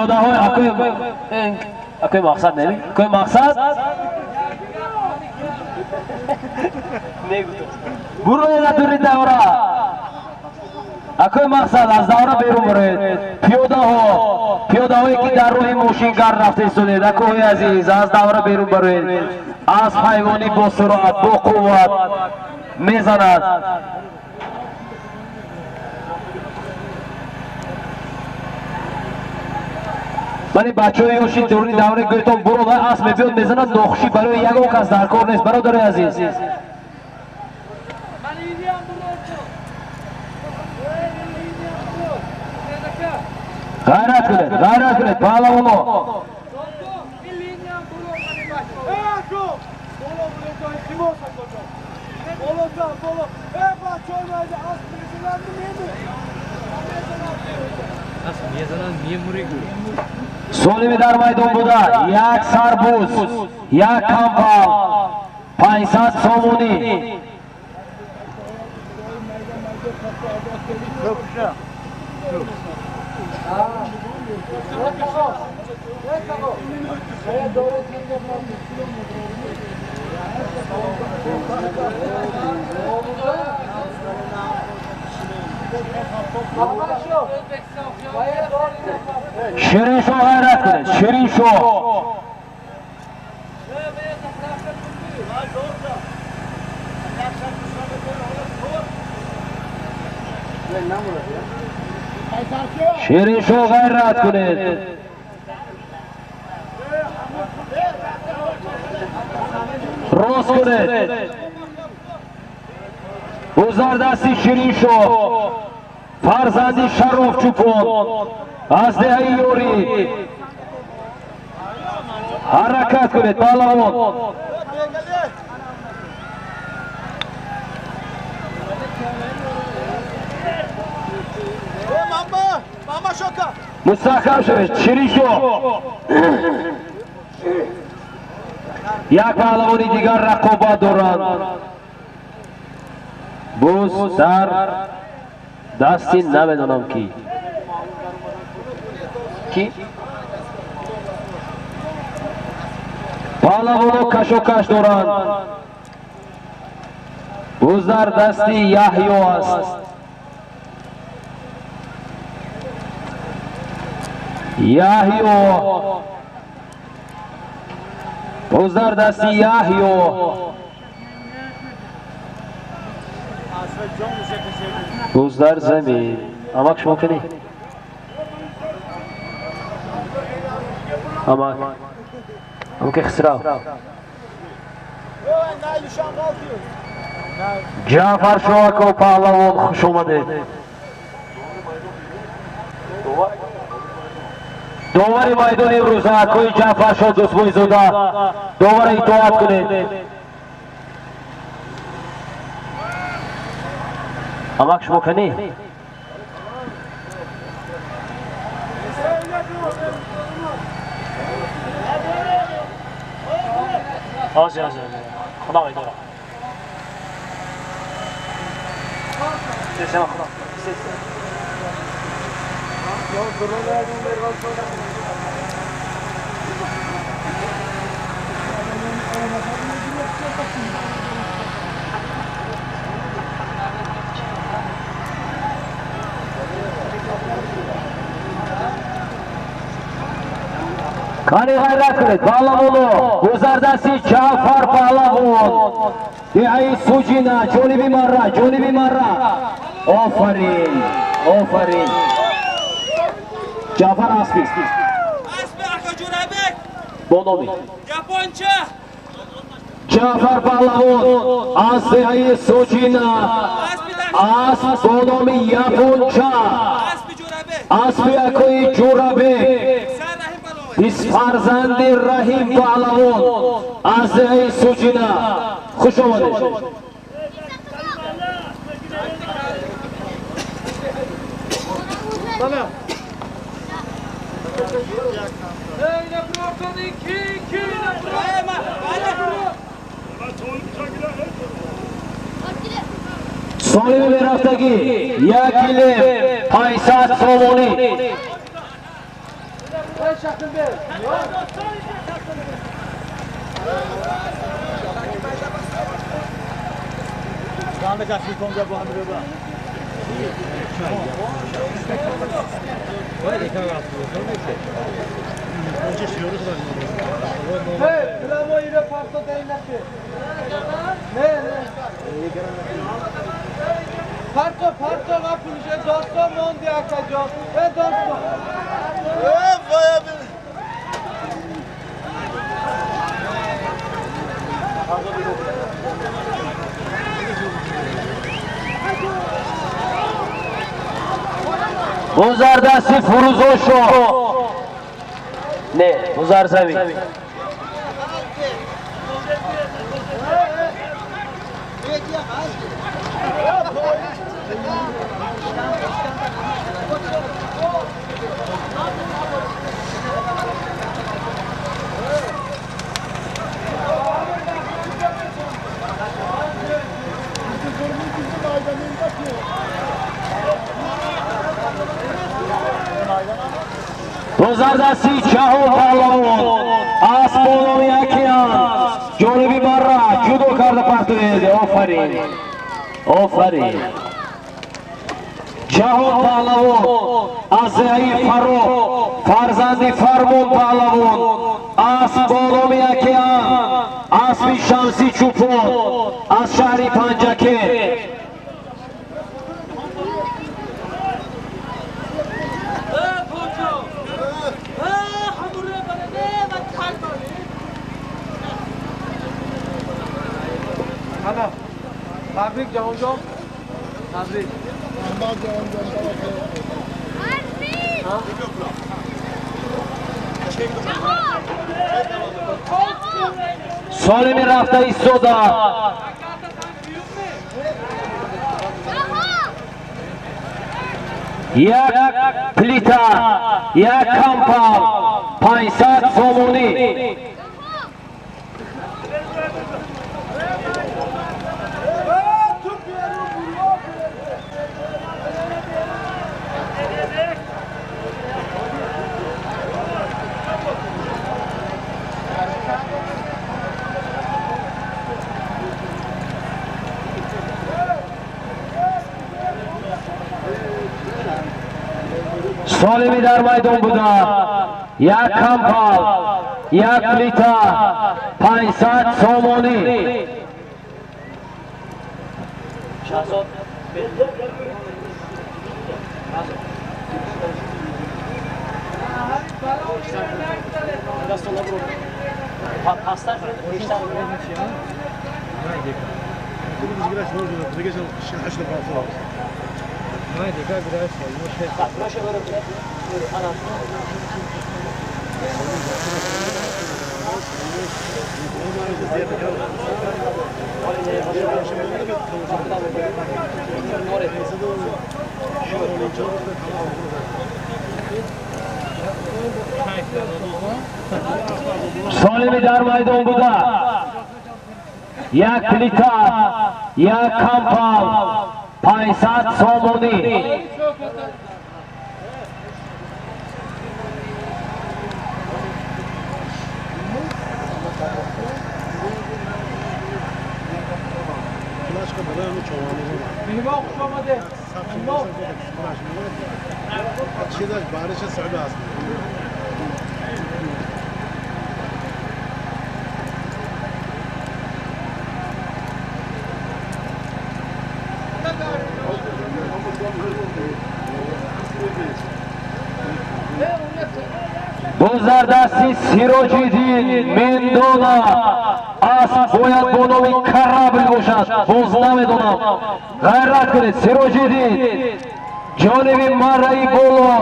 Пиёдаҳои акои мақсад неми? Акои мақсад? Буроед аз дури давра. Акои мақсад аз давра берун буроед. Пиёдаҳо, пиёдаҳое ки дар роҳи мошингард рафта истодед, акои азиз, аз давра берун бароед. Асп ҳайвонӣ бо суръат, бо қувват мезанад. Вале бачаҳои ёши дуруни давраи гӯйтон бурон, асп мебиёд, мезанад, нохушӣ барои ягон кас дар кор нест, бародари азиз. Ғайрат кунед, ғайрат кунед, паҳлавоно. Солими дар майдон буда як сарбуз, як кампал, 500 сомонӣ. Шириншо, ғайрат кунед, Шириншо. Шириншо, ғайрат кунед. Рост кунед. Ӯ дасти Шириншо, фарзанди Шароф Чӯпон аз деҳаи Ёрӣ. Ҳаракат кунед, паҳлавон. Мустаҳкам шавед, Шириншо. Як паҳлавони дигар рақобат доранд. Буз дар дасти намедонам ки. Ки? Паҳлавоно кашокаш доранд. Буз дар дасти Яҳё аст. Яҳё. Буз дар дасти Яҳё. Буз дар замин. Амак, шумо кунӣ? Амак. Амаки Хисрав. Ҷаъфар Шоаков паҳлавон, хуш омадед. Довари майдони имрӯза акои Ҷаъфаршо Дӯстбойзода, довара итоат кунед. Амак, шумо кунӣ? Ҳозир, ҳозир, ҳозир. Худо медорам. Сесема худо. Сесе. Қани, ғайрат кунед, паҳлавоно. Гузардасти Ҷаъфар паҳлавон, деҳаи Суҷина, ҷониби Марра, ҷониби Марра. Офарин, офарин. Ҷаъфар, аспист Асби ака Ҷурабек. Бо номи Японча. Ҷаъфар паҳлавон аз деҳаи Суҷина, Асби асп бо номи Японча. Асби Ҷурабек. Аспи акои Ҷурабек. Сар Раҳим Паловон. Фарзанди Раҳим паҳлавон аз деҳаи Суҷина. Хуш омадед. Ey, ma- Солими мерафтагӣ як килем, 500 сомонӣ. Parto va pulişe dosto mondi akajo. E dosto. Бузардасти Фурӯзошо. Не, Бузарзамин. Бузардасти Ҷаҳон Паҳлавон аз болои океан ҷониби барра ҷудо карда партоед. Офарин, офарин. Ҷаҳон Паҳлавон аз зеҳаи Фарох, фарзанди Фармон Паҳлавон аз болои океан, аспи Шамси Чӯпон аз шаҳри Панҷакент. Tabrik Cahonjon. Tabrik. Солими рафта истода. Як плита, як кампал, 500 сомонӣ. Солими дар майдон буда, як кампал, як плита, 500 сомонӣ. Солими дар майдон буда, як плита, як кампал, 500 сомонӣ. Бузардасти Сироҷиддин Мендона асп бояд бо номи Корабль бошад. Боз намедонам. Ғайрат кунед, Сироҷиддин. Ҷониби марраи боло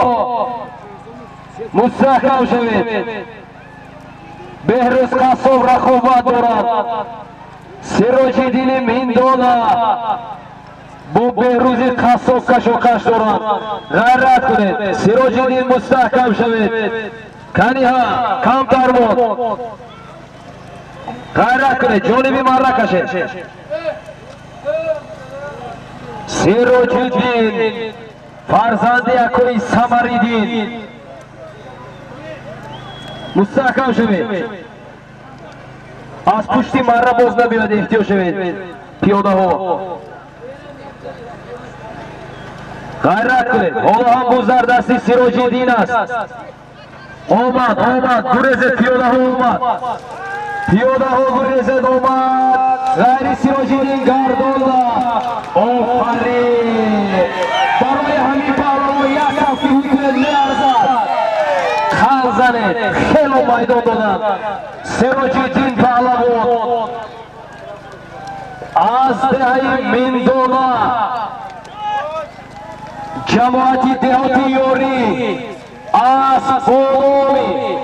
мустаҳкам шавед. Беҳрӯз Қассоб рақобат дорад. Сироҷиддини Миндона бо Беҳрӯзи Қассоб кашокаш дорад. Ғайрат кунед, Сироҷиддин, мустаҳкам шавед. Каниҳа камтар буд. Ғайрат кунед, ҷониби марра кашед. Сироҷиддин фарзанди акои Самариддин. Мустаҳкам шавед. Аз пушти марра боз набиёд, эҳтиёт шавед. Пиёдаҳо. Ғайрат кунед. Ҳоло ҳам боз дар дасти Сироҷиддин аст. Омад, омад, гурезед, пиёдаҳо омад. Пиёдаҳо гурезед, омад. Ғайри Сироҷиддин гардонда. Офарин! Барои ҳамин паҳлавон як кафкӯбӣ кунед, меарзад. Хал занед, хело майдон доданд. Сироҷиддин паҳлавон аз деҳаи Миндона, ҷамоати деҳоти Ёрӣ, аз Боломи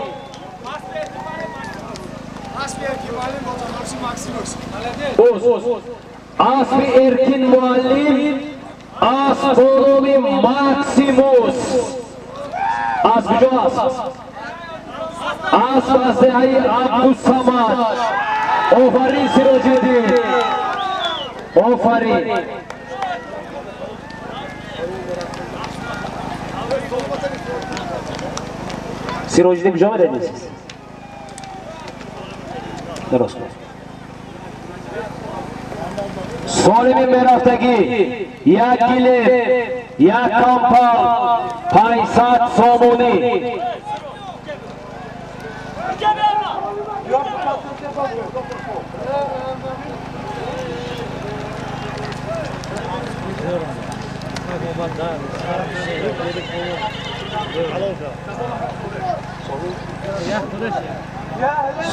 аспи Эркин муаллим, аз Боломи Максимус. Аз куҷо аст? Асп аз деҳаи Абдусамад. Офарин, Сироҷиддин, офарин. Сироҷиддин куҷо медадед? Дуруст. Солими мерафтагӣ як гилем, як кампал, 500 сомонӣ.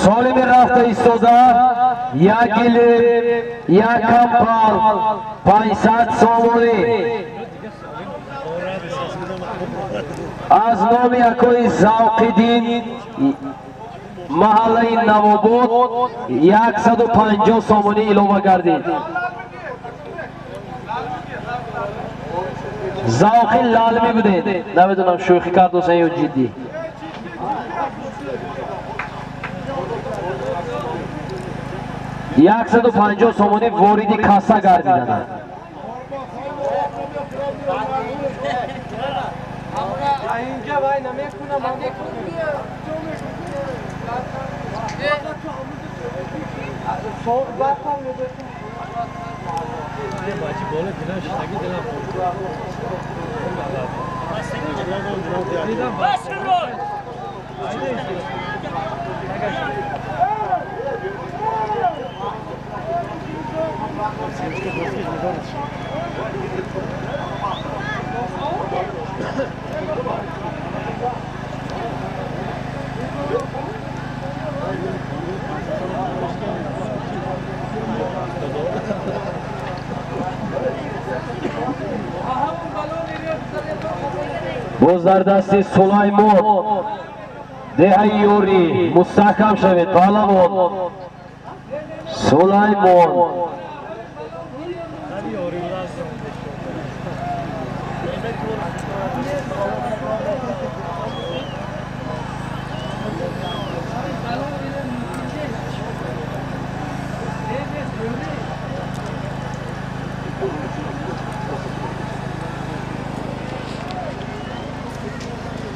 Солими рафта истода як гилем, як кампал, 500 сомонӣ. Аз номи акои Завқиддин, маҳаллаи Навобод, 150 сомонӣ илова гардид. Завқи лалмӣ будед, намедонам шӯхӣ кардосан ё ҷиддӣ. 150 сомонӣ вориди касса гардиданд. Инҷа вай намекунам. Боз дар дасти Сулаймон, деҳаи Ёрӣ. Мустаҳкам шавед, паҳлавон Сулаймон.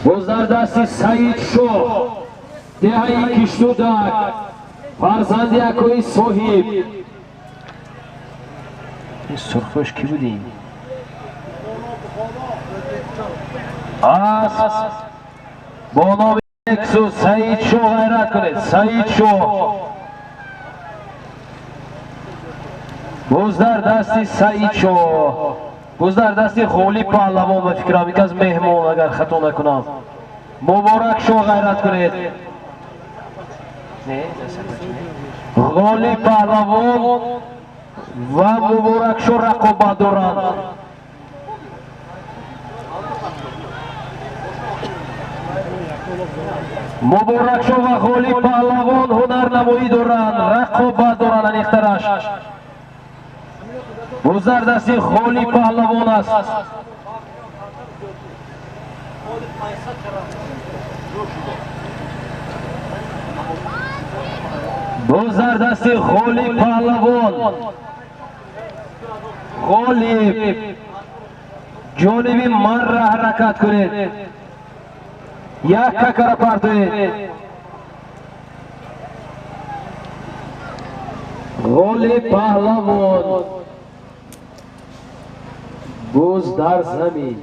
Боз дар дасти Саидшоҳ, деҳаи Киштудак, фарзанди акои соҳиб. Ин сурхпӯш кӣ буди? Асп бо номи Лексус. Саидшоҳ, ғайрат кунед, Саидшоҳ. Боз дар дасти Саидшоҳ, боз дар дасти Ғолиб паҳлавон, ба фикрам як аз меҳмон, агар хато накунам. Муборакшоҳ, ғайрат кунед. Ғолиб паҳлавон ва Муборакшоҳ рақобат доранд. Муборакшоҳ ва Ғолиб паҳлавон ҳунарнамоӣ доранд, рақобат доранд. Аниқтараш, боз дар дасти Ғолиб паҳлавон аст. Боз дар дасти Ғолиб паҳлавон. Ғолиб, ҷониби марра ҳаракат кунед, як какара партоед. Ғолиб паҳлавон. Буз дар замин.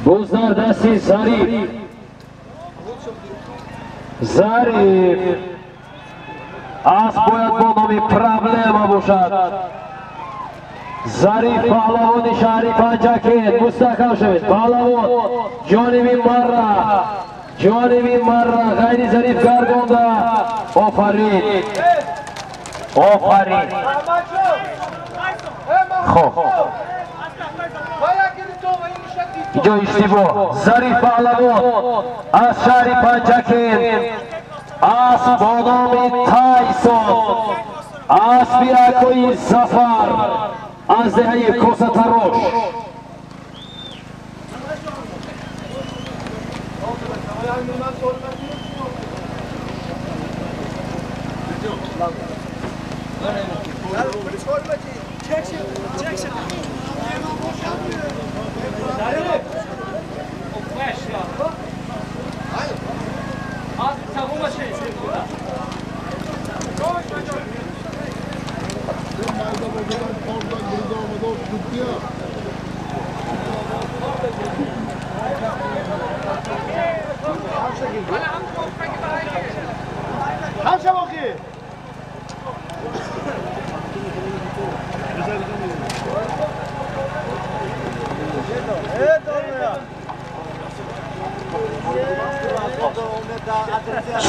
Буз дар дасти Зариф. Зариф. Асп бояд бо номи Проблема бошад. Зариф паҳлавони шаҳри Панҷакент, мустаҳкам шавед. Паҳлавон ҷониби марра, ҷониби марра, ғайри Зариф гардонда. Офарин, офарин. Хоб, инҷо иштибоҳ. Зариф паҳлавон аз шаҳри Панҷакент, асп бо номи Тайсон, аспи акои Зафар аз деҳаи Косатарош.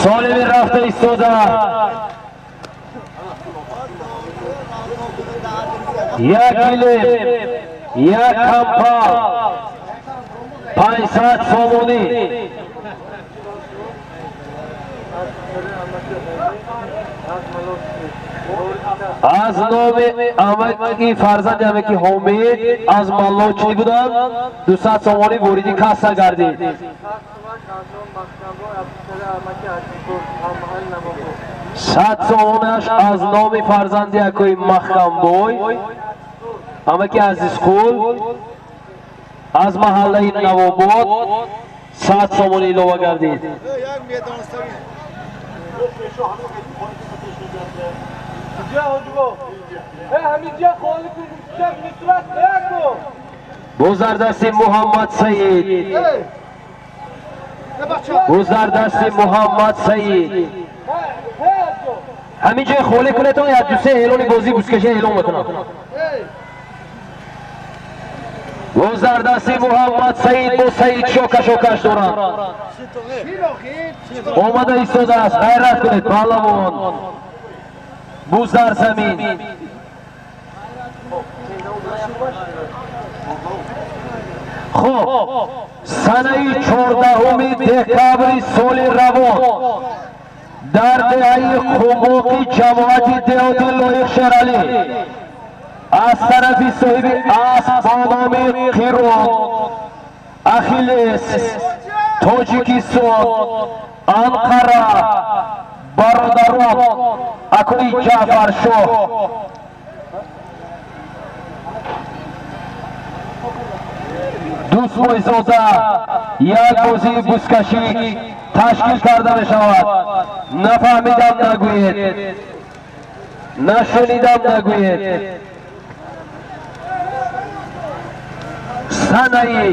Солими рафта истода як гилем, як кампал, 500 сомонӣ. Аз номи амаки фарзанди амаки Ҳомид аз Маллочӣ буданд, 200 сомонӣ вориди касса гардид. 100 сомонаш аз номи фарзанди акои Маҳкамбой, амаки Азизқул аз маҳаллаи Навобод 100 сомонӣ илова гардид. Боз дар дасти Муҳаммад Саид. Боз дар дасти Муҳаммад Саид. Ҳамин ҷои холӣ кунедон, як ду се эълони бозӣ бузкашӣ эълон мекунам. Боз дар дасти Муҳаммад Саид бо Саид шокашокаш доранд. Омада истодааст. Ғайрат кунед паҳлавон. Буз дар замин. Хуб, санаи 14 декабри соли равон дар деҳаи Қумоқи ҷамоати деҳоти Лоиқ Шералӣ аз тарафи соҳиби асп бо номи Қирон, Ахиллес, Тоҷикистон, Анқара, бародарон акои Ҷаъфаршоҳ Дӯстбойзода як бозии бузкашӣ ташкил карда мешавад. Нафаҳмидам нагӯед, нашунидам нагӯед. Санаи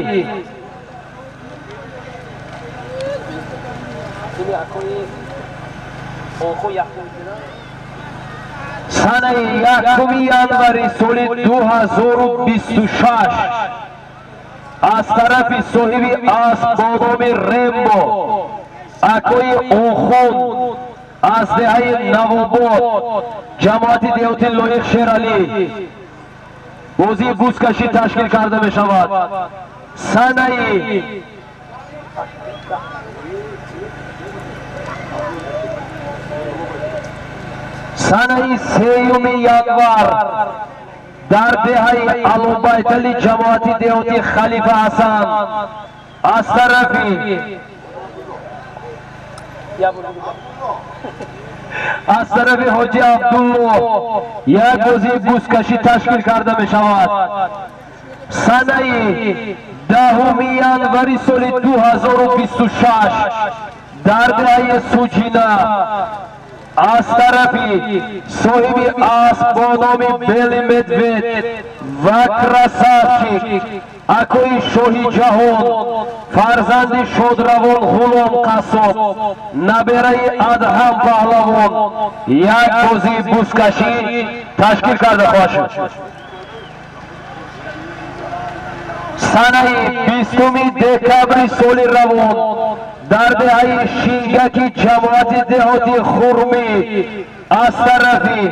1 январи соли 2026 аз тарафи соҳиби асп бо номи Рембо, акои Охун аз деҳаи Навобод, ҷамоати деҳоти Лоиқ Шералӣ бозии бузкашӣ ташкил карда мешавад. Санаи 3 январ дар деҳаи Алобайтали ҷамоати деҳоти Халифа Ҳасан аз тарафи Аз тарафи Ҳоҷи Абдулло як бозии бузкашӣ ташкил карда мешавад. Санаи 10 январи соли 2026 дар деҳаи Суҷина аз тарафи соҳиби асп бо номи Белый Медведь ва Красавчик, акои шоҳи ҷаҳон, фарзанди шодравон Ғулом Қассоб, набераи Адҳам паҳлавон, як бозии бузкашӣ ташкил карда хоҳад шуд. Санаи 20 декабри соли равон дар деҳаи Шингаки ҷамоати деҳоти Хурмӣ аз тарафи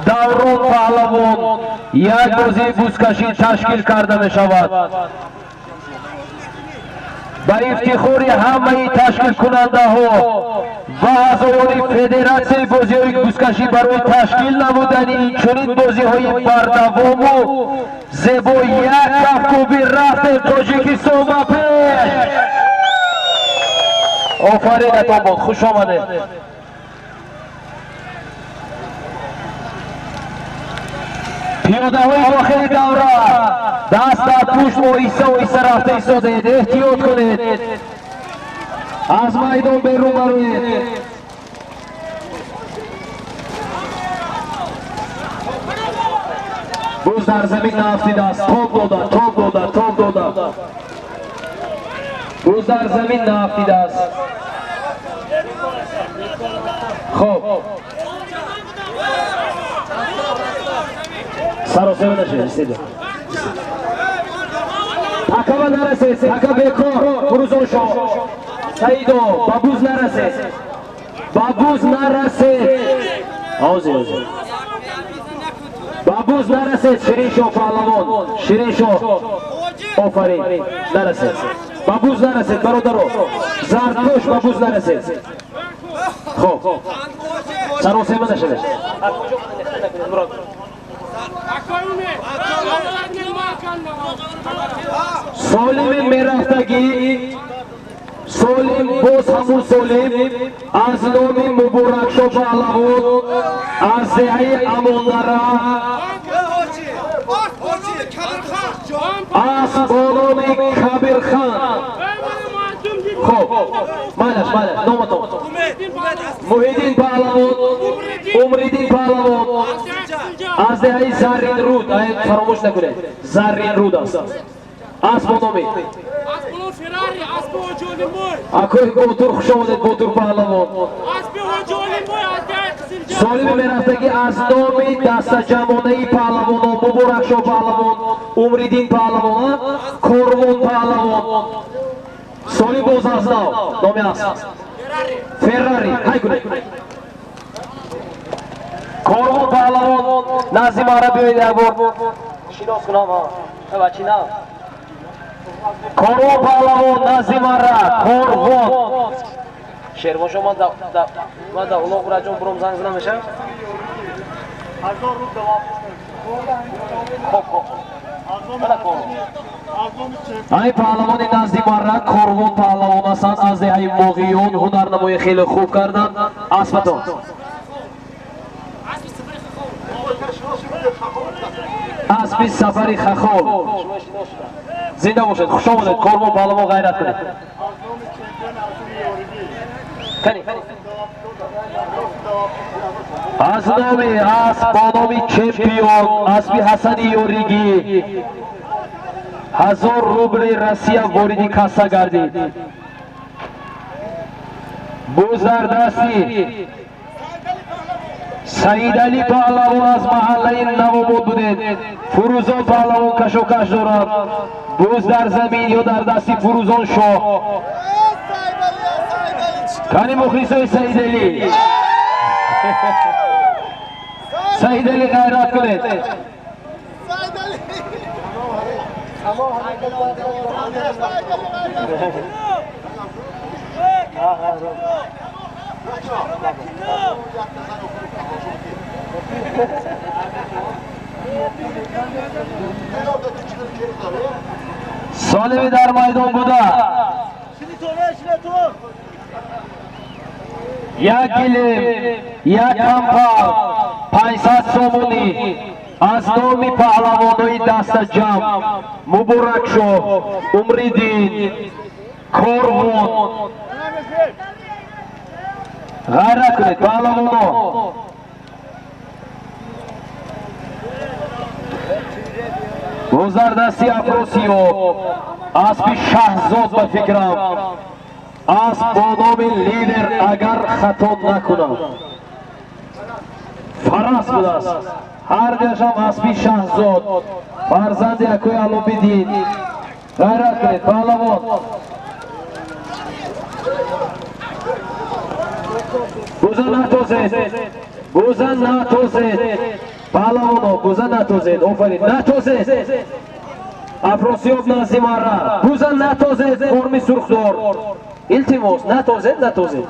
Даврон паҳлавон як бозии бузкашӣ ташкил карда мешавад. Ба ифтихори ҳамаи ташкилкунандаҳо ва аъзоёни федератсияи бозиҳои бузкашӣ барои ташкил намудани инчунин бозиҳои бардавому зебо як кафкӯбӣ. Рафтем, Тоҷикистон ба пеш! Офаринатон бод, хуш омадед. Пиёдаҳои дохили давра, даст дар пушт, оҳиста оҳиста рафта истодед, эҳтиёт кунед, аз майдон берун бароед. Буз дар замин наафтидааст, тоб дода, тоб дода, тоб дода. Буз дар замин наафтидааст. Хоб, саросема нашед, истеда. Ҳакама нарасед, ҳака бекор. Фурӯзоншо, Саидо, ба буз нарасед, ба буз нарасед. Ҳозир, ҳозир, ба буз нарасед. Шириншо паҳлавон, Шириншо, офарин. Нарасед, ба буз нарасед, бародаро зардпӯш, ба буз нарасед. Хоб, саросема нашавед. Солими мерафтагӣ, Солим, боз ҳамун Солим, аз номи Муборакшо паҳлавон аз деҳаи Амондара асп бо номи Кабирхан. Хоб, майлаш, майлаш. Номатон? Муҳиддин паҳлавон, Умриддин паҳлавон аз деҳаи Зарринруд. Фаромӯш накунед, Зарринруд аст. Асп бо номи акои Ботур, хуш омадед, Ботур паҳлавон. Солими мерафтагӣ аз номи дастаҷамонаи паҳлавонон Муборакшо паҳлавон, Умриддин паҳлавон, Корвон паҳлавон. Солим, боз аз нав номи асп Феррари. Ҳай кунед, Корвон паҳлавон, назди мара биёед, як бор шинос кунам. Бачи нав, Корвон паҳлавон, назди мара. Корвон, Шервоншо, ман да Улоғ Раҷон буром, занг зада мешавад. Хоб, хоб, мана Корвон. Ай паҳлавони назди мара Корвон паҳлавон ҳастанд аз деҳаи Моғиён, ҳунарнамои хеле хуб карданд. Аспатон? Аспи Сафари Хахол. Зинда бошед, хуш омадед, Корвон паҳлавон, ғайрат кунед. Кани, аз номи асп бо номи Чемпион, аспи Ҳасани Ёригӣ, 1000 рубли Россия вориди касса гардид. Буз дар дасти Саидалӣ паҳлавон аз маҳаллаи Навобод будед. Фурӯзон паҳлавон кашокаш дорад. Буз дар замин ё дар дасти Фурӯзон шоҳ? Кани мухлисои Саидалӣ? Саидалӣ, ғайрат кунед. Солими дар майдон буда. Як гилем, як кампал, 500 сомонӣ аз номи паҳлавонои дастаҷамъ Муборакшоҳ, Умриддин, Корвон. Ғайрат кунед, паҳлавоно. Бозардасти Афросиёб, аспи Шаҳзод, ба фикрам, асп бо номи Лидер, агар хато накунам, Фарас будааст. Ҳардуяшам аспи Шаҳзод, фарзанди акои Алобиддин. Ғайрат кунед, паҳлавон. Буза натозед, буза натозед, паҳлавоно, буза натозед. Офарин, натозед. Афросиёб назди марра. Буза натозед, форми сурхдор, илтимос, натозед, натозед.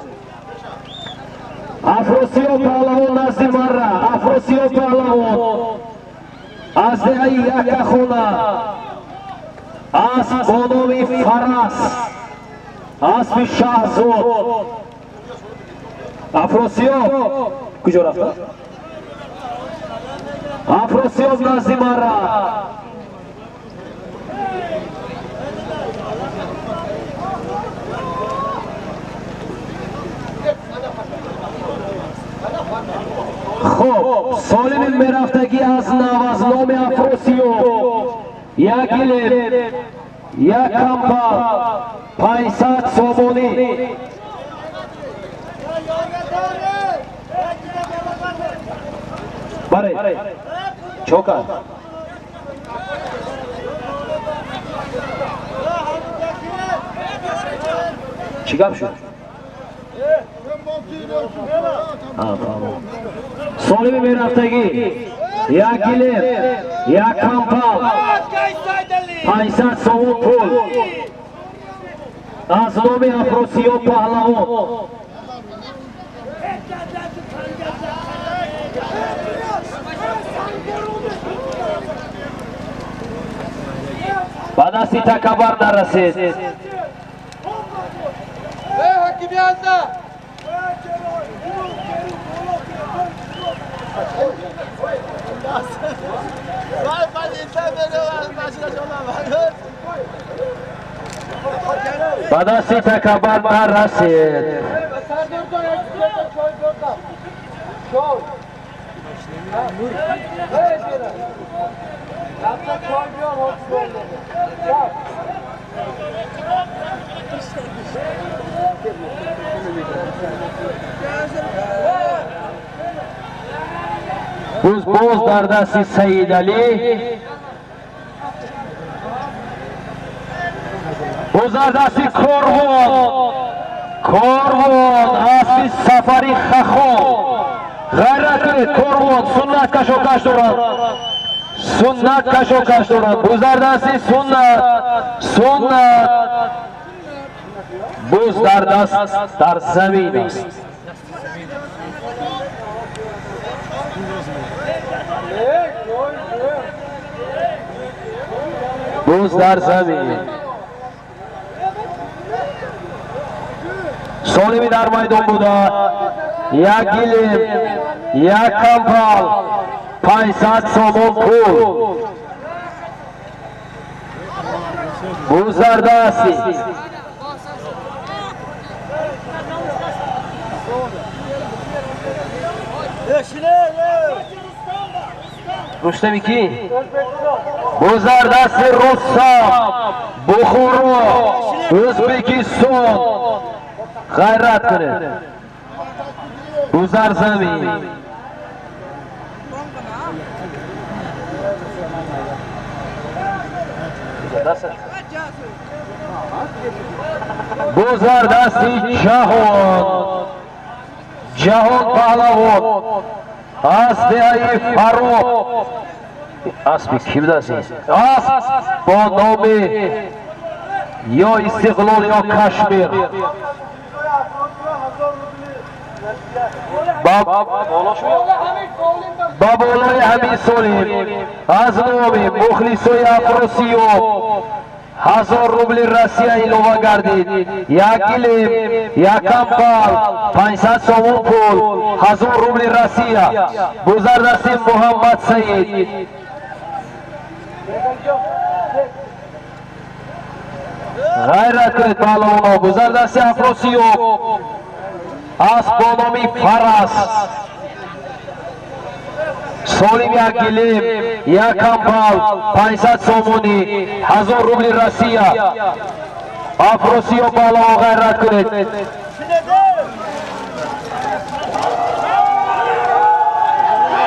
Афросиёб паҳлавон назди марра. Афросиёб паҳлавон аз деҳаи Яккахона, асп бо номи Фарас, аспи Шаҳзод. Афросиёб куҷо рафта? Афросиёб назди марра. Хоб, солими мерафтагӣ аз нав аз номи Афросиёб як гилем, як кампал, 500 сомонӣ. Баре чо кард? Чӣ гап шуд? Солими мерафтагӣ, як гилем, як кампал, 500 сомон пул аз номи Афросиёб паҳлавон. Ба дасти такабар нарасед. Ба дасти такабар нарасед. Буз боз дар дасти Саидалӣ, боз дар дасти Корвон. Корвон, аспи Сафари Хахон. Ғайрат кунед, Корвон. Суннат кашокаш дорад, суннат кашокаш дорад. Буз дар дасти Суннат, Суннат. Буз дар даст, дар замин аст. Буз дар замин. Солими дар майдон буда, як гилем, як кампал, 500 сомон пул. Буз дар дасти Рустами ки? Буз дар дасти Рустам, Бухоро, Ӯзбекистон. Ғайрат кунед. Буз дар замин. Буз дар дасти Ҷаҳон, Ҷаҳон паҳлавон аз деҳаи Фароҳ. Аспи кӣ будааст? Асп бо номи ё Истиқлол, ё Кашмир. Ба болои ҳамин солим аз номи мухлисои Афросиёб 1000 рубли Россия илова гардид. Як гилем, як кампал, 500 сомон пул, 1000 рубли Россия. Бузардасти Муҳаммад Саид. Ғайрат кунед, паҳлавоно. Бузардасти Афросиёб, асп бо номи Фарас. Солим як гилем, як кампал, 500 сомонӣ, 1000 рубли Россия. Афросиёб паҳлавон, ғайрат кунед.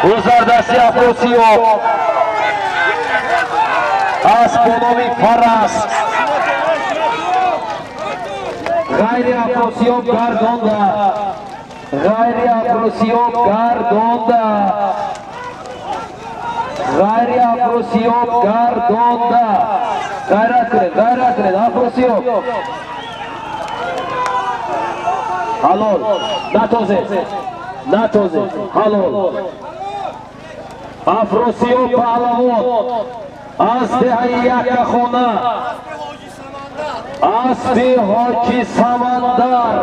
Бузардасти Афросиёб, асп бо номи Фарас. Ғайри Афросиёб гардонда, ғайри Афросиёб гардонда, ғайри Афросиёб гардонда. Ғайрат кунед, ғайрат кунед. Афросиёб ҳалол, натозе, натозе, ҳалол. Афросиёб паҳлавон аз деҳаи Яккахона, аспи Ҳоҷи Самандар.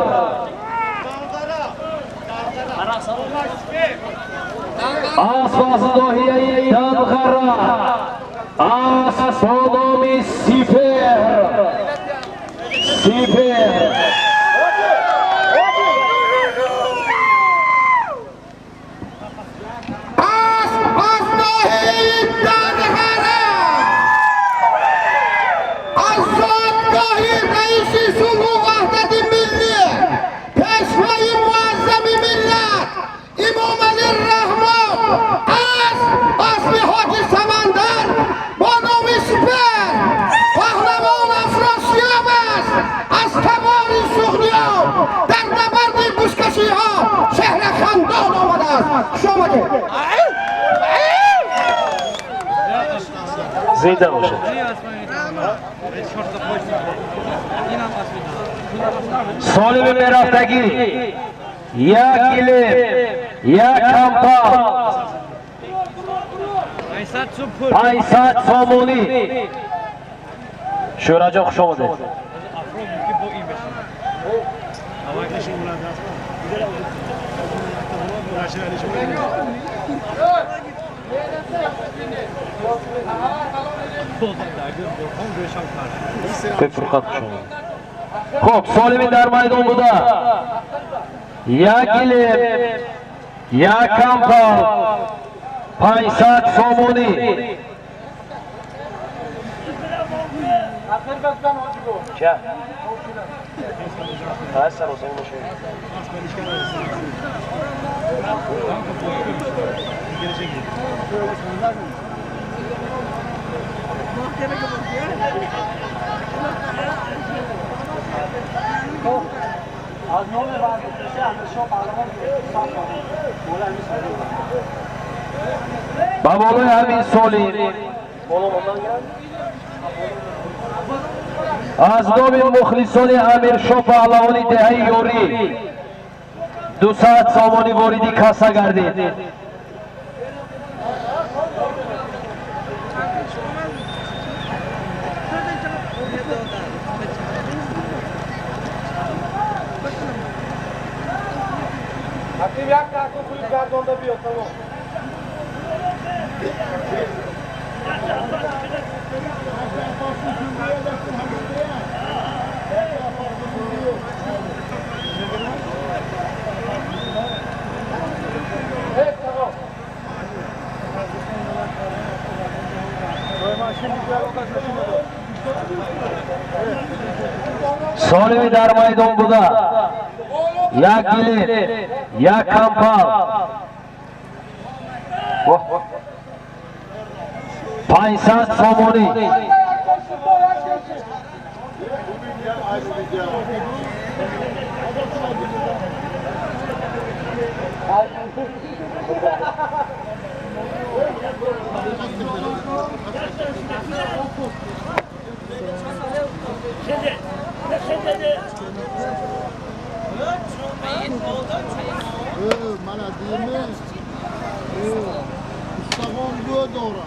Асп аз ноҳияи Данғара, асп бо номи Сипеҳр, Сипеҳр. Асп аз ноҳияи Данғара, аз зодгоҳи раиси сулҳу ваҳдати миллӣ, пешвои муаззами миллат Эмомалӣ Раҳмон, асп, аспи Ҳоҷи Самандар бо номи Сипеҳр. Паҳлавон Афросиёб аст аз табори суғдиён, дар набарди бузкашиҳо шаҳри Хандон омадааст. Хуш омадед! Зинда бошед. Солими мерафтагӣ, як гилем, як кампал, 500 сомонӣ. Шӯраҷон, хуш омадед. Фурқат, хуш омадед. Хуб, солими дар майдон буда, як гилем, як кампал, 500 сомонӣ. Ча? Ҳа, саросари мошин. Аз номи варзиши Амиршоҳ паҳлавон. Ба болои ҳамин солим аз номи мухлисони Амиршоҳ паҳлавони деҳаи Ёрӣ 200 сомонӣ вориди касса гардид. Ҳаким, як таку пули гардонда биё, тамом. Солими дар майдон буда, як гилем, як кампал, 500 сомонӣ. Мана дими устагон бу дора.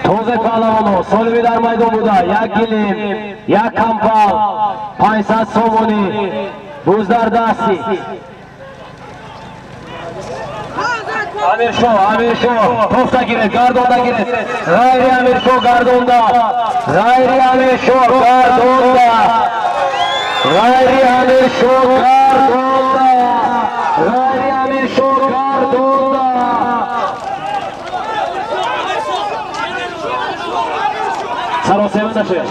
Тоза паҳлавоно солими дар майдон буда, як гилим, як кампал, 500 сомонӣ, буз дар дасти. Амиршоҳ, Амиршоҳ, тофта гиред, гардонда гиред. Ғайри Амиршоҳ гардонда. Ғайри Амиршоҳ гардонда. Ғайри Амиршоҳ гардонда. Ғайри Амиршоҳ гардонда. Саросема нашед.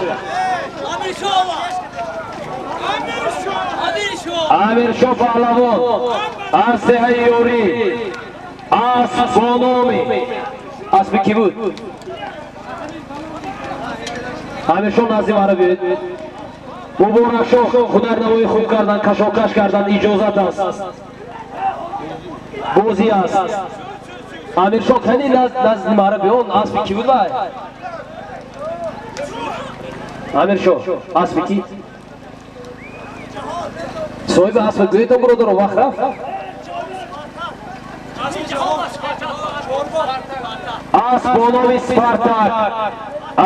Амиршоҳ паҳлавон аз деҳаи Ёрӣ, асп бо номи аспи кӣ буд? Амиршоҳ назди маро биёед. Муборакшоҳ ҳунарнамоӣ хуб кардан, кашокаш кардан иҷозат аст, бозӣ аст. Амиршоҳ кани назди маро биён, аспи кӣ буд вай? Амиршоҳ аспи кӣ? Соҳиби асп гӯедон, бародаро, вақт рафт. Асп бо номи Спартак,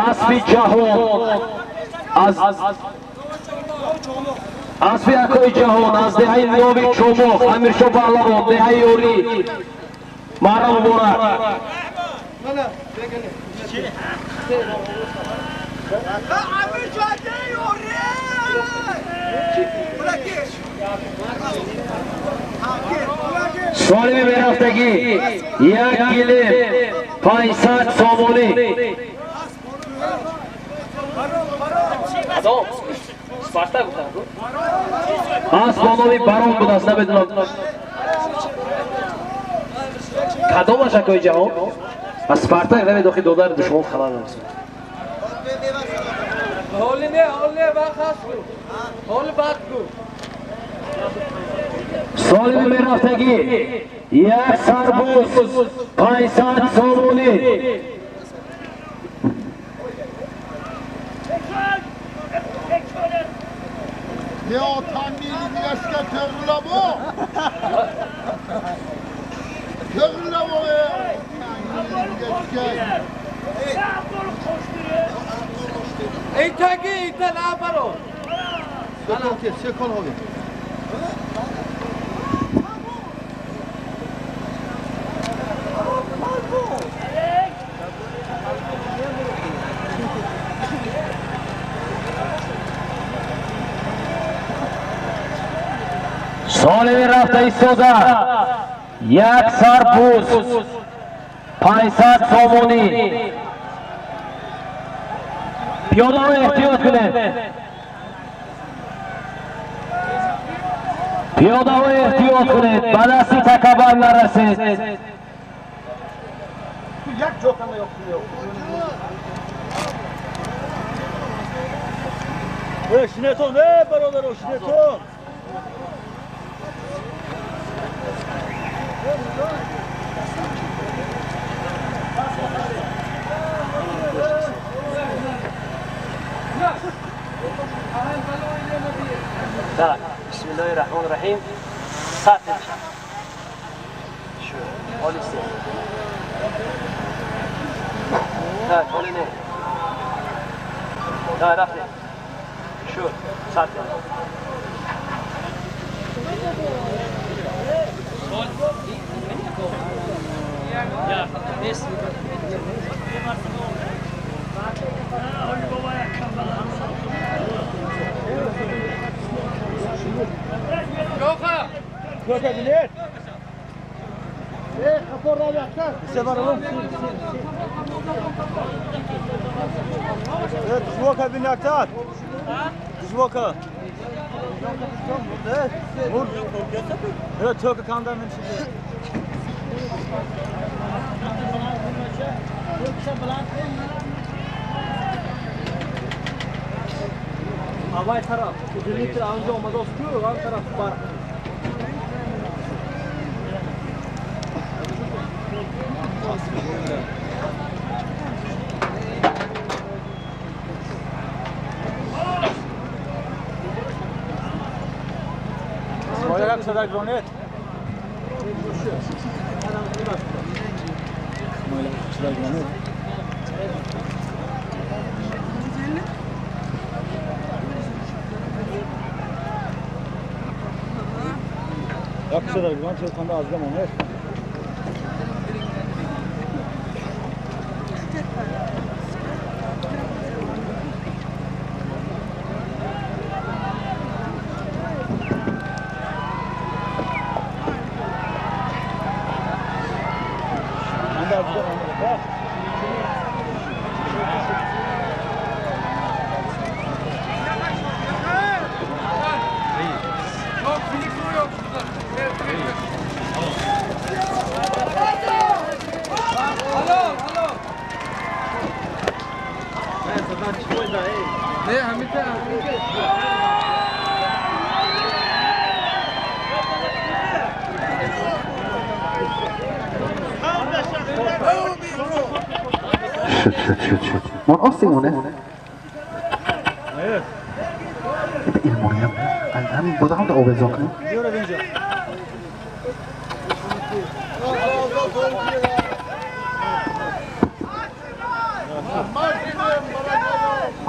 аспи ҷаҳон, аз аспи акои ҷаҳон, аз деҳаи Нови Чомоқ, Амиршоҳ паҳлавон, деҳаи Ёрӣ. Маҳрам муборак. Солими мерафтагӣ, як гилем, 500 сомонӣ. Асп бо номи Барон будааст, намедонам кадомаш акои ҷаҳон. Аз Спартак равед, охи додар душмон халал нарасонад. Солими мерафтагӣ, як сарбоз, 500 сомонӣ. Ne otangni yashga to'g'rilab o. To'g'rilab o. Eytagi, eyta nabaro. Sekon hovi. Солими рафта истода, як сарбуз, 500 сомонӣ. Пиёдаро эҳтиёт кунед, пиёдаро эҳтиёт кунед, ба дасти такабар нарасед. Шинетон, э, бародаро, шинетон. Так, бисмиллоҳи раҳмони раҳим. Сатр. Шу, олисе. Так, оли не. Так, рафтем. Шу, сатр. Dışvoka binaktar. Dışvoka. Evet. Evet, Türk kandan şimdi. Avay taraf. Uzunluktur anca olmaz oskuyor, an taraf var. Shit, shit, shit, shit. Maar als die man, hè. هم بودم da آویزان.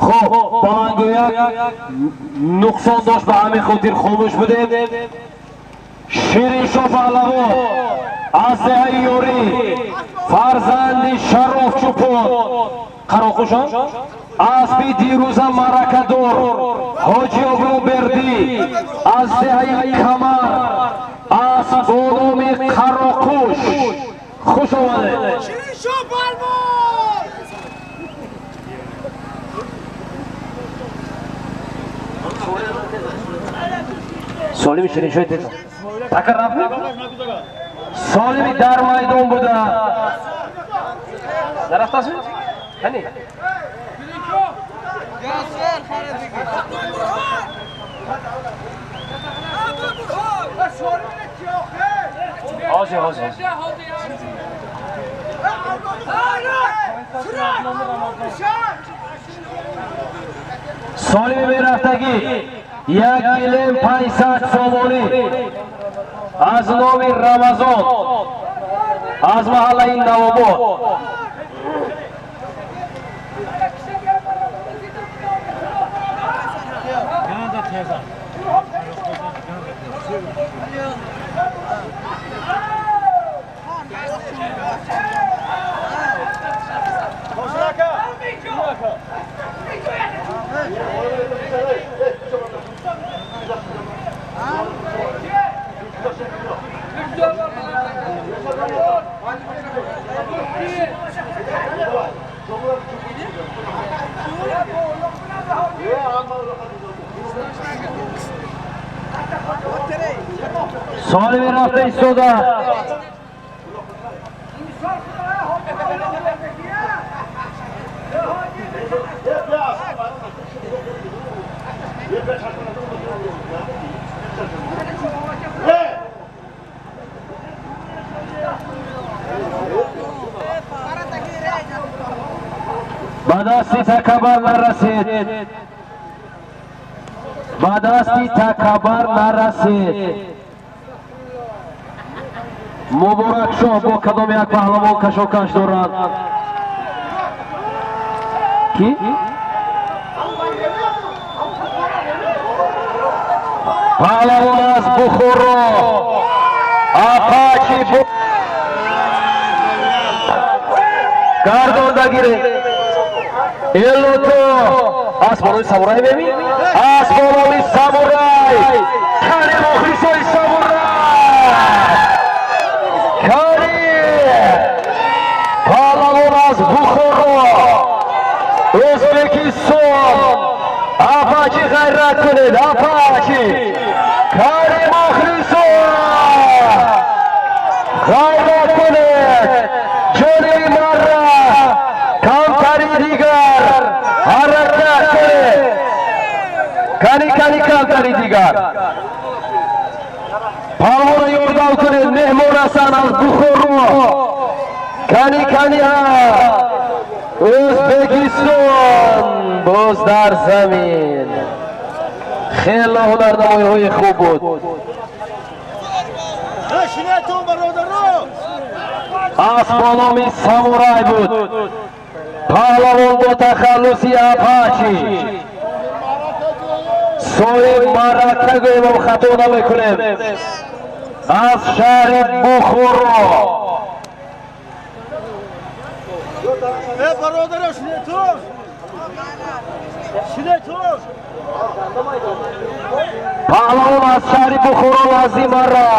خب баландгӯяк нуқсон дошт, ба ҳамин хотир хомӯш будем. Шириншо Паҳлавон аз деҳаи Ёрӣ, фарзанди Шароф Чӯпон Қароқушон, асби дирӯза маъракадор Ҳоҷи Обрӯбердӣ аз деҳаи Камар, асб бо номи Қароқуш. Хуш омадед. Солими Шириншои теза такар рафт, Солими дар майдон буда нарафтаст, кани. Ҳозир, ҳозир. Солими мерафтагӣ 1 500 000 сомонӣ аз номи Рамазон аз маҳаллаи Навобод. Солими рафта истода. Ба дасти такабар нарасид, ба дасти такабар нарасид. Муборакшоҳ бо кадом як паҳлавон кашокаш дорад? Ки паҳлавон аз Бухоро, Апачи, гардонда гиред. Элото аз болои самурай меми, аз болои самурай. Кани, мухлисои самурай, кани! Паҳлавон аз Бухоро, Ӯзбекистон, Апачи, ғайрат кунед, Апачи! Кани, мухлисон, ғайрат кунед! Ҷониби марра камтари дигар ҳаракат кунед. Кани, кани, камтари дигар палвона ёрдам кунед. Меҳмон ҳастанд аз Бухоро. Кани, кани, Ӯзбекистон боз дар замин. Хеле ҳунарнамоиҳои хуб буд. Шинетон, бародаро! Асп бо номи Самурай буд, паҳлавон бо тахаллуси Апачи, соҳиб маърака гӯем, хато намекунем, аз шаҳри Бухоро. Э, бародаро, шинетон! Шинетон! Паҳлавон аз шаҳри Бухоро, лазимара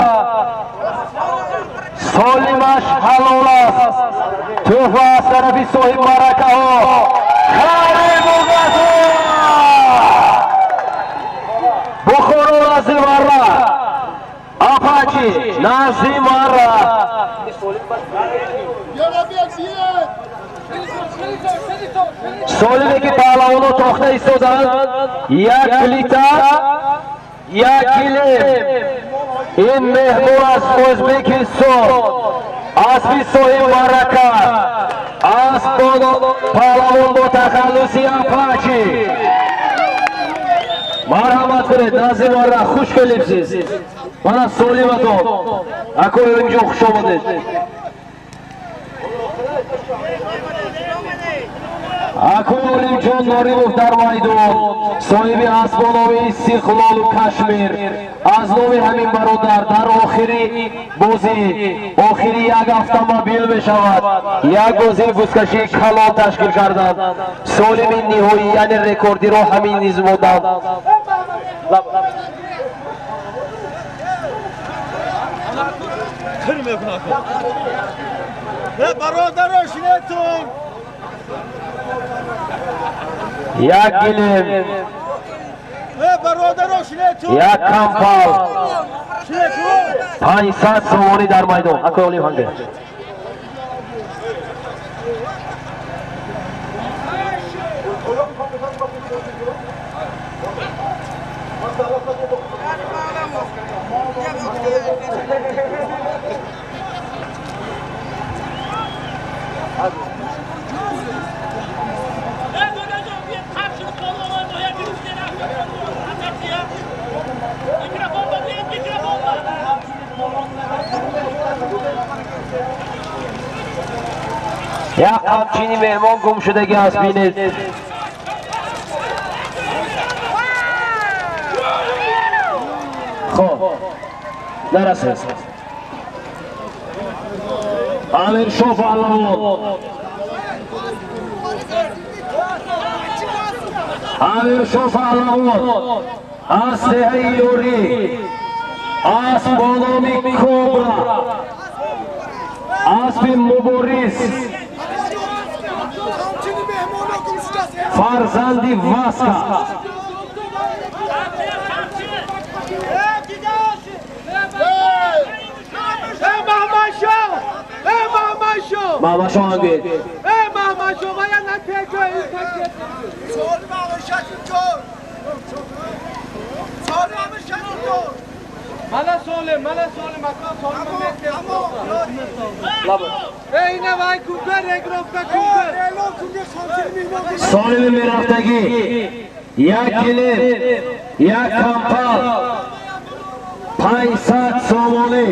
солимаш ҳалол аст. Тӯҳфа аз тарафи соҳиб маъракаҳо Кариму. Бухоро, назимара, Апачи, назимара. Yana bir bilet. Солиме ки паҳлавоно тохта истоданд, як плита, як гилем. Ин меҳмон аз Ӯзбекистон, аспи соҳиб маърака, асп паҳлавон бо тахаллуси Апачи. Марҳамат кунед, назимара, хуш келибсиз. Мана солиматон, акои инҷо, хуш омадед. Акои Олимҷон Норимов дар майдон, соҳиби асбо номи Истиқлолу Кашмир. Аз номи ҳамин бародар дар охири бозӣ, охири як автомобил мешавад, як бозии бузкашии калон ташкил карданд. Солими ниҳоӣ, яъне рекордиро ҳамин низ монданд. Кир мекунад. Э, бародаро, шинетон! Як гилем. Э, бародаро, шинетон! Як кампал. Шинетон! 500 сомонӣ дар майдон. Акои Олим ҳанге. Як қамчини меҳмон гумшудагӣ аст, бинед. Хоб, нарасед. Амиршо паҳлавон, Амиршо паҳлавон аз деҳаи Ёрӣ, асп бо номи Кобра, аспи мубориз, фарзанди Васка. Э, Маҳмадшоҳ! Э, Маҳмадшоҳ! Маҳмадшоҳ ҳангед. Э, Маҳмадшоҳ, вая на печо, ин пакет. Солими мерафтагӣ як килим, як кампал, 500 сомонӣ.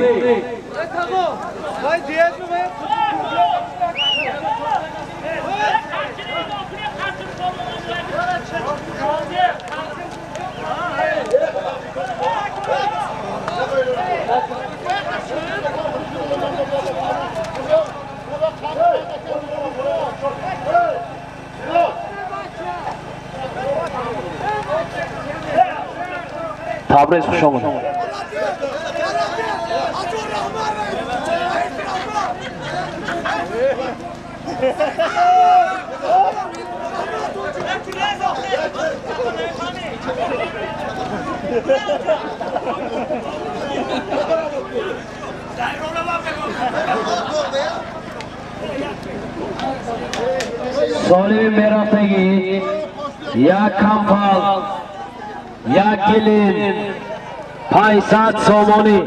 Табриз, хуш омадед. Солими мерафтагӣ як кампал, як гилим, 500 сомонӣ.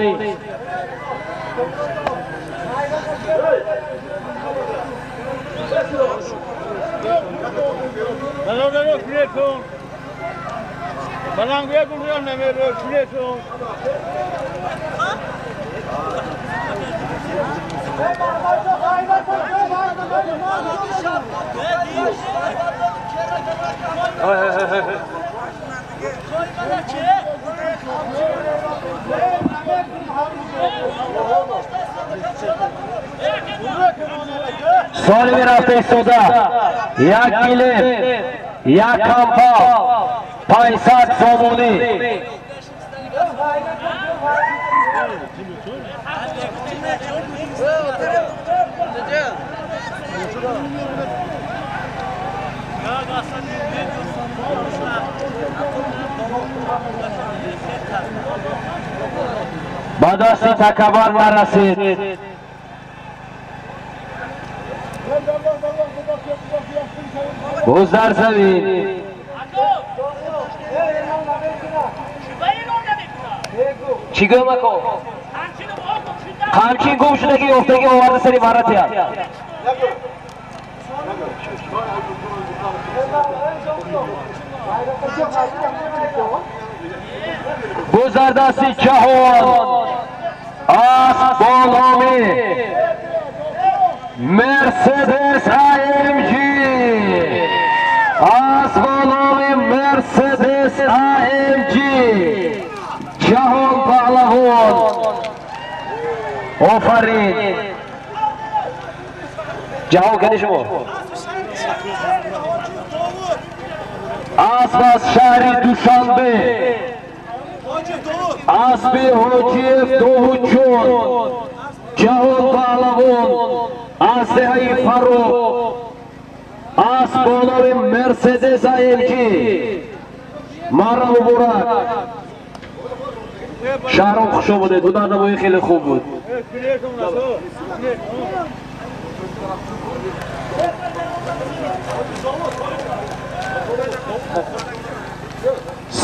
Солими рафта истода як гилем, як кампал, 500 сомонӣ. Ба дасти такабар нарасид. Боз дар замин. Чӣ гӯям, ако? Қамчин гум шудагӣ, ёфтагӣ, оварда сари маратия. Боз дар дасти ҷаҳон асп бо номи Мерседес АМГ. Асп бо номи Мерседес АМГ. Ҷаҳон Паҳлавон. Офарин. Ҷаҳон, кани шумо? Асп аз шаҳри Душанбе. Аспи Ҳоҷиев Довудҷон. Ҷаҳон Паҳлавон аз деҳаи Фаррух. Асп бо номи Мерседес АМГ. Мара муборак. Шаҳром, хуш омадед. Ҳунарнамоӣ хеле хуб буд.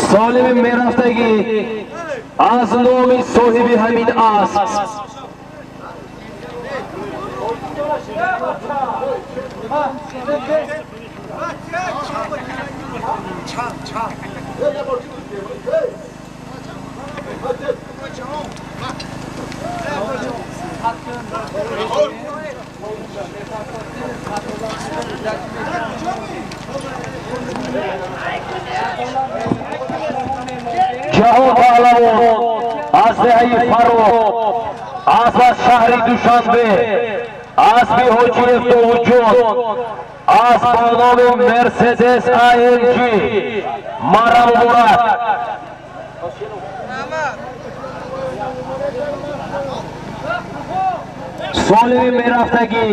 Солими мерафтагӣ аз номи соҳиби ҳамин асп Ҷаҳон Паҳлавон аз деҳаи Фаррух, асп аз шаҳри Душанбе, аспи Ҳоҷиев Довудҷон, асп бо номи Мерседес АМГ. Мара муборак. Солими мерафтагӣ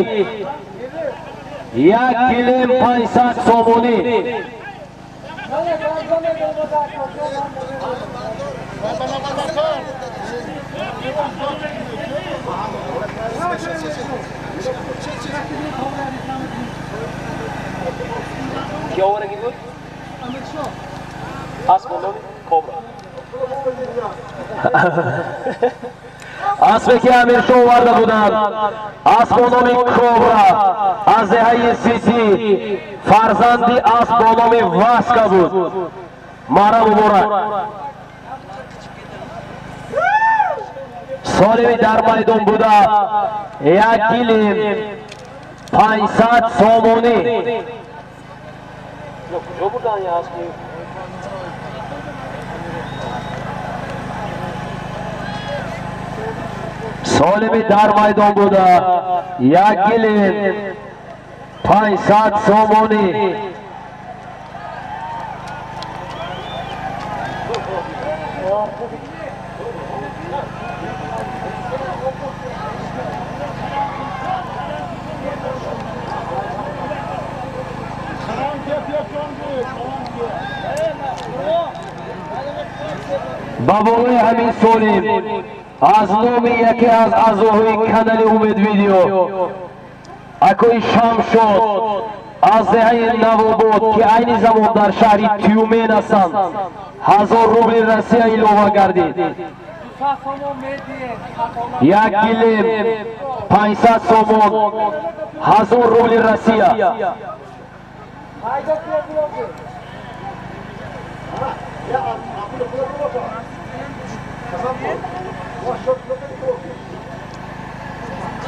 як килем, 500 сомонӣ. Ки оварагӣ буд? Асп бо номи Кобра. Аспе ки Амиршо оварда буданд, асп бо номи Кобра аз деҳаи Сити, фарзанди асп бо номи Васка буд. Мара муборак. Солими дар майдон буда як гилим 500 сомонӣ. Куҷо бурдан я аспи? Солими дар майдон буда як гилим 500 сомонӣ. Ба болои ҳамин солим аз номи яке аз аъзоҳои канали Умед Видео акои Шамшод аз деҳаи Навобод, ки айни замон дар шаҳри Тюмен ҳастанд, 1000 рубли Россия илова гардид. Як гилем 500 сомон, 1000 рубли Россия.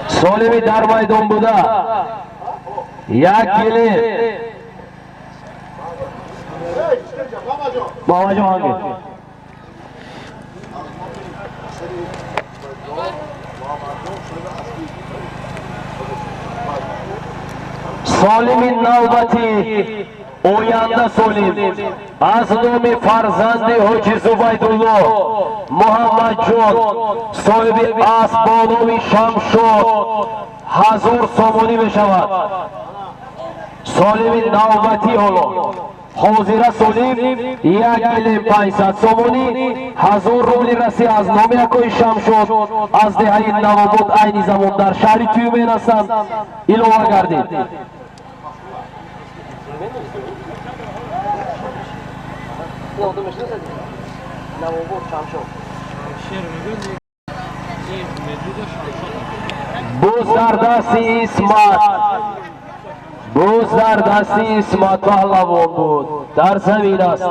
Солими дар майдон буда як гилем. Мамаҷон ҳанги. Солими навбати оянда солим аз номи фарзанди ҳоҷи Зубайдулло Муҳаммадҷон, соҳиби асп бо номи Шамшод, 1000 сомонӣ мешавад. Солими навбатӣ ҳоло ҳозира солим як гилем 500 сомонӣ, 1000 рубли Россия аз номи акои Шамшод аз деҳаи Навобод, айни замон дар шаҳри Тюмен ҳастанд, илова гардид. Буз дар дасти Исмат, буз дар дасти Исмат паҳлавон буд, дар замин аст.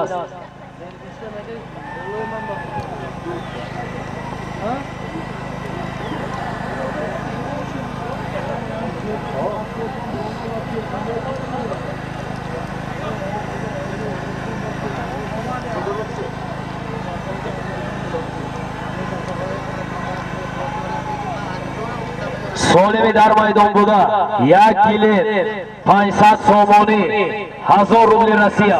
Солими дар майдон буда як гилем 500 сомонӣ, 1000 рубли Россия.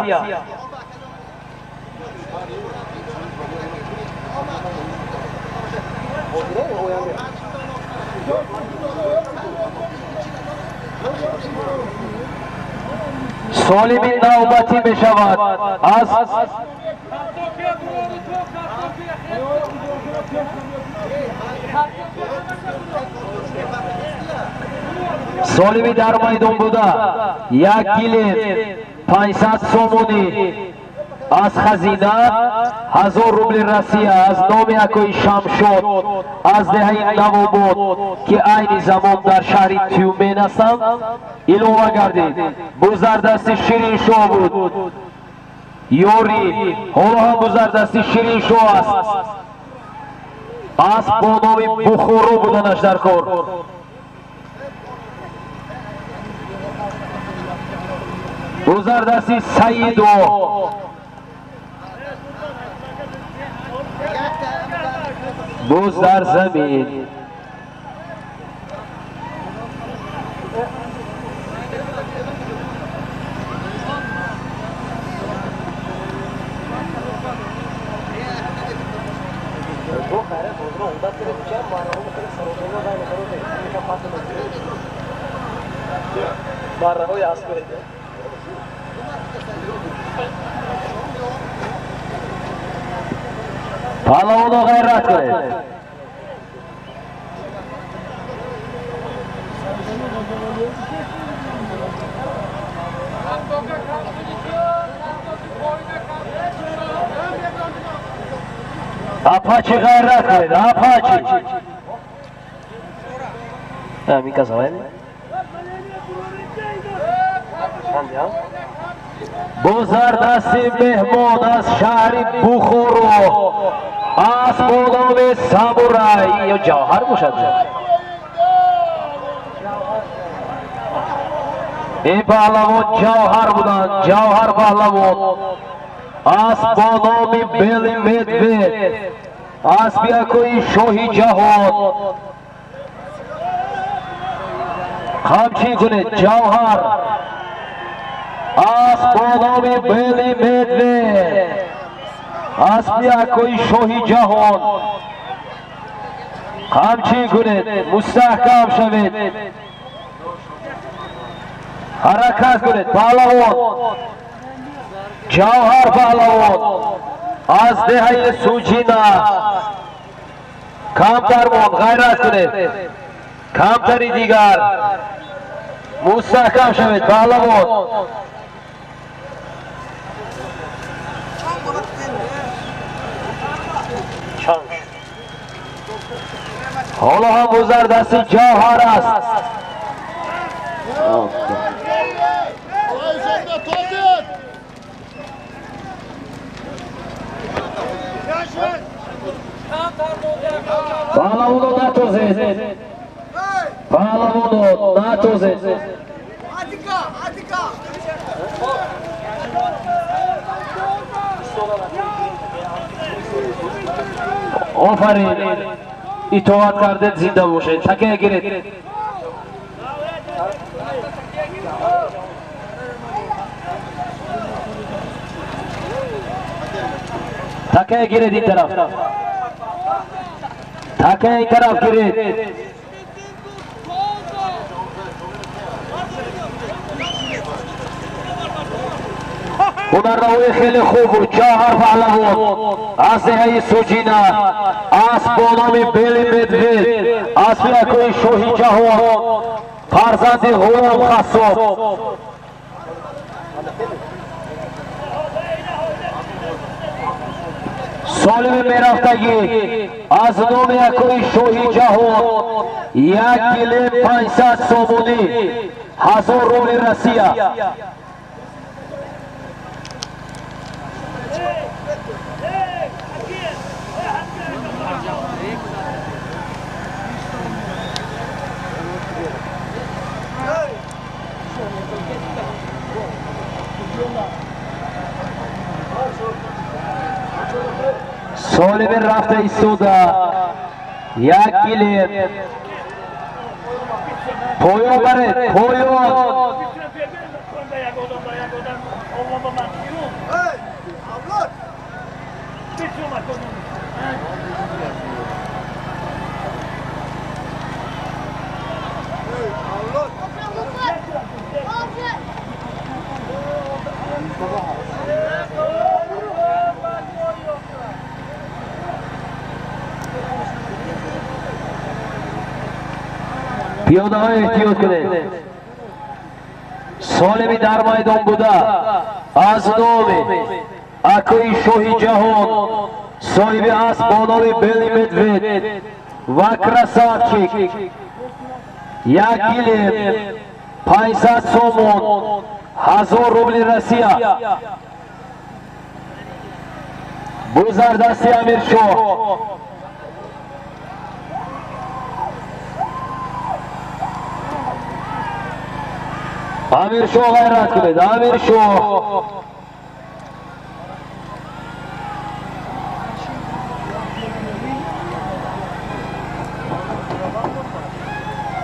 Солими навбатӣ мешавад аз солими дар майдон буда як гилем 500 сомонӣ аз хазина, 1000 рубли Россия аз номи акои Шамшод аз деҳаи Навобод, ки айни замон дар шаҳри Тюмен ҳастанд, илова гардид. Буз дар дасти Шириншоҳ буд, ёри ҳоло ҳам буз дар дасти Шириншоҳ аст. Асп бо номи Бухоро буданаш дар кор. Буз дар дасти Саидо. Буз дар замин. Паҳлавоно ғайрат кунед. Апачи ғайрат кунед, Апачи. Ҳамин кас авай? Бозардасти меҳмон аз шаҳри Бухоро, аз бо номи Самурай ё Ҷавҳар бошад. Ин паҳлавон Ҷавҳар буданд, Ҷавҳар паҳлавон. Асп бо номи Белый Медведь, аспи акои шоҳи ҷаҳон. Қамчин кунед, Ҷавҳар. Асп бо номи Белый Медведь, аспи акои шоҳи ҷаҳон. Қамчин кунед, мустаҳкам шавед, ҳаракат кунед. Паҳлавон Ҷавҳар паҳлавон аз деҳаи Суҷина. Камтар монд, ғайрат кунед, камтари дигар, мустаҳкам шавед, паҳлавон. Чанг. Ҳоло ҳам бузардасти Ҷавҳар аст. Ayşe tozet! Паҳлавоно, натозед, паҳлавоно, натозед. Атика, Атика! Офарин, итоат кардед, зинда бошед. Такия гиред. Такия гиред, ин тараф, такия ин тараф гиред. Ҳунарнамои хеле хуб буд Ҷавҳар паҳлавон аз деҳаи Суҷина, асп бо номи Белый Медведь, аспи акои шоҳи ҷаҳон, фарзанди Ғулом Хассоб. Солими мерафтагӣ аз номи акои шоҳи ҷаҳон як гилем 500 сомонӣ, 1000 рубли Россия. Солими рафта истода як гилем. Поён баред, поён. Hey, avlod! Hey, avlod! Пиёдаҳо, эҳтиёт кунед. Солими дар майдон буда аз номи акои шоҳи ҷаҳон, соҳиби асп бо номи Белый Медведь ва Красавчик, як гилем 500 сомон, 1000 рубли Россия. Бузардасти Амиршоҳ. Амиршоҳ, ғайрат кунед, Амиршоҳ.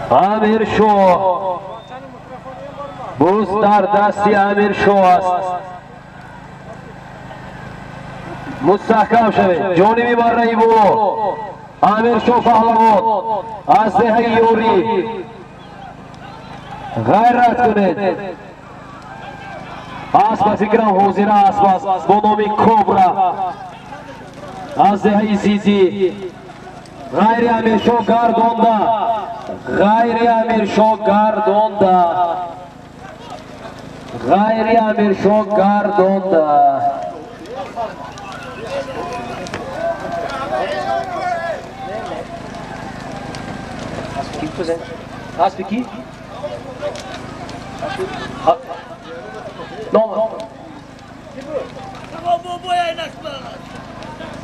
Амиршоҳ, буз дар дасти Амиршоҳ аст. Мустаҳкам шавед, ҷониби барраи боло. Амиршоҳ паҳлавон аз деҳаи Ёрӣ, ғайрат кунед. Асп, ба фикрам, ҳозира асп аст бо номи Кобра аз деҳаи Зизӣ. Ғайри Амиршоҳ гардонда, ғайри Амиршоҳ гардонда, ғайри Амиршоҳ гардонда. Тозен. Аспи ки? Ном.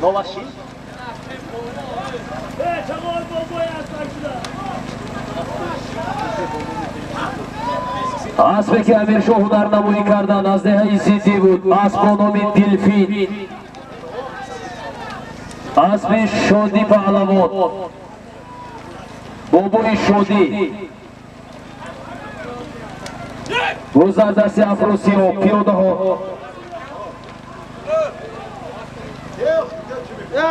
Номаш чӣ? Аспе ки Амиршоҳ ҳунарнамоӣ карданд, аз деҳаи Зиддӣ буд. Асп бо номи Дилфин, аспи Шодӣ Паҳлавон, бобои Шодӣ. Гузар дасти Афросиёб, пиёдаҳо.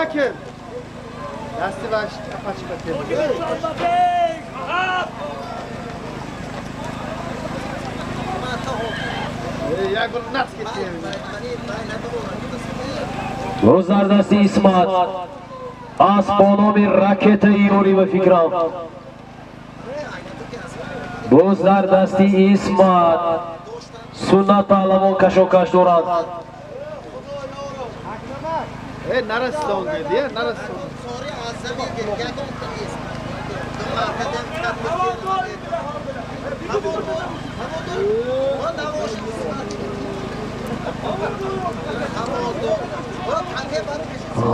Яким! Дасти ваш апачка. Гузар дасти Исмат, асп бо номи Ракетаи Ёрӣ. Ба фикрам, боз дар дасти Исмат Суннат Паҳлавон кашокаш доранд. Нарасонд, нарасонд.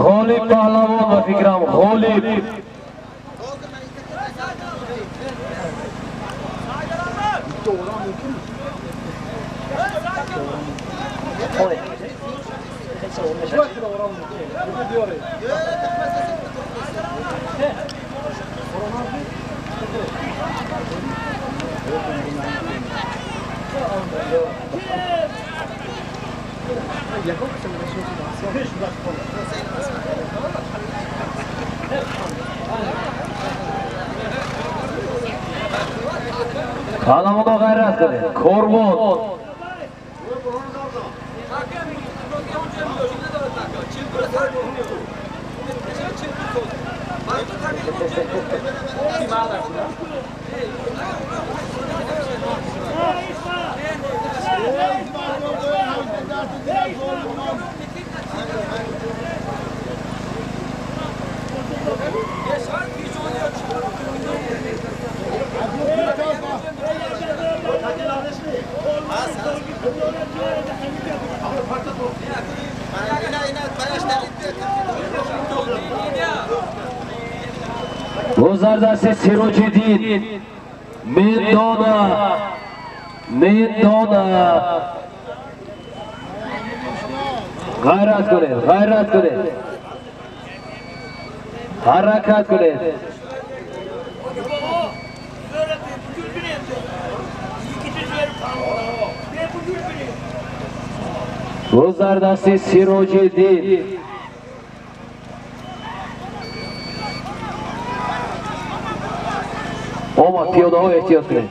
Ғолиб Паҳлавон, ба фикрам, ғолиб. Паҳлавоно, ғайрат кунед, корвон. Гузар дасти Сироҷиддин, Мендона, Мендона. Ғайрат кунед, ғайрат кунед, ҳаракат кунед. Гузар дасти Сироҷиддин. Омад, пиёдаҳо, эҳтиёт кунед,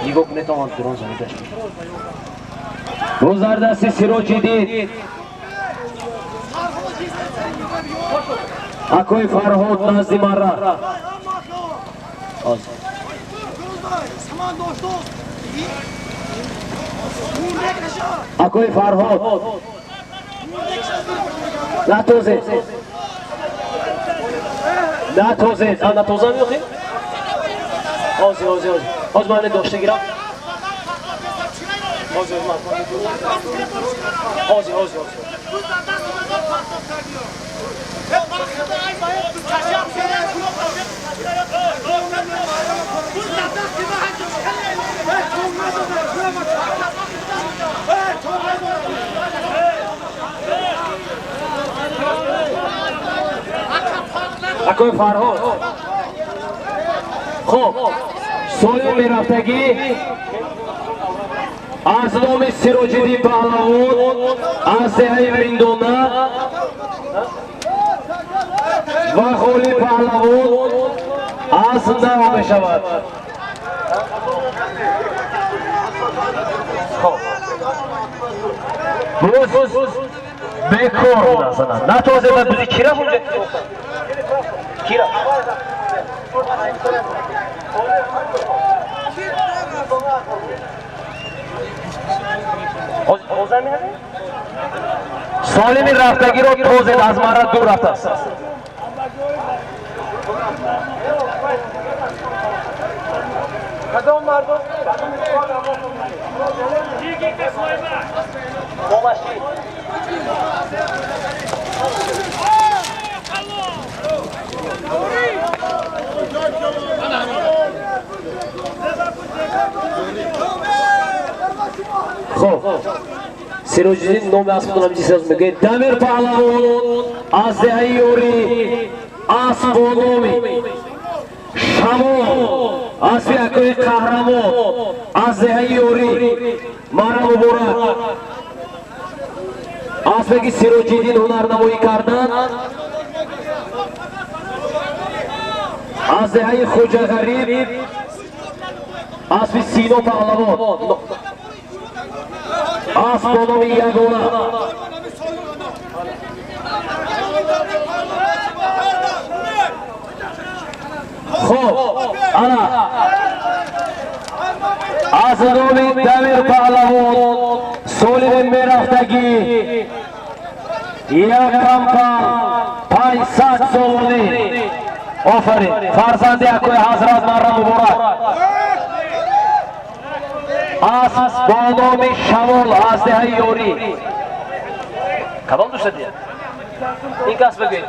Нигоҳ кунед, омад дрон занидаш. Гузар дасти Сироҷиддин, акои Фарҳод, назди мара. Акои Фарҳод, натозед, натозед, натоза меохӣ? Ҳозир, ҳозир, ҳозир, ҳозир, ман дошта гирам. Ҳозир, ҳозир, ҳозир, ҳозир. Акои Фарҳод. Хуб, соли мерафтагӣ аз номи Сироҷиддин Паҳлавон аз деҳаи Миндона ва Ғолиб Паҳлавон аз нав мешавад. Боз бекор назанад, натозе ба бузи. Кира унҷа? Кира? Солими рафтагиро тозед, аз мара дур рафтааст. Кадом мардум? Хуб, Сироҷиддин номи аспатон ҳамин чиз мегӯяд. Дамир Паҳлавон аз деҳаи Ёрӣ, асп бо номи Шамол, аспи акои қаҳрамон аз деҳаи Ёрӣ, мара муборак. Аспе ки Сироҷиддин ҳунарнамоӣ карданд аз деҳаи Хоҷағариб, аспи Сино Паҳлавон, асп бо номи Ягона. Хуб, ана аз номи Дамир Паҳлавон соли мерафтагӣ як кампан 500 сомонӣ. Офарин, фарзанди акои ҳазрат, марра муборак. Асп бо номи Шамол аз деҳаи Ёрӣ. Кадом дӯстадия? Ин кас бигӯед.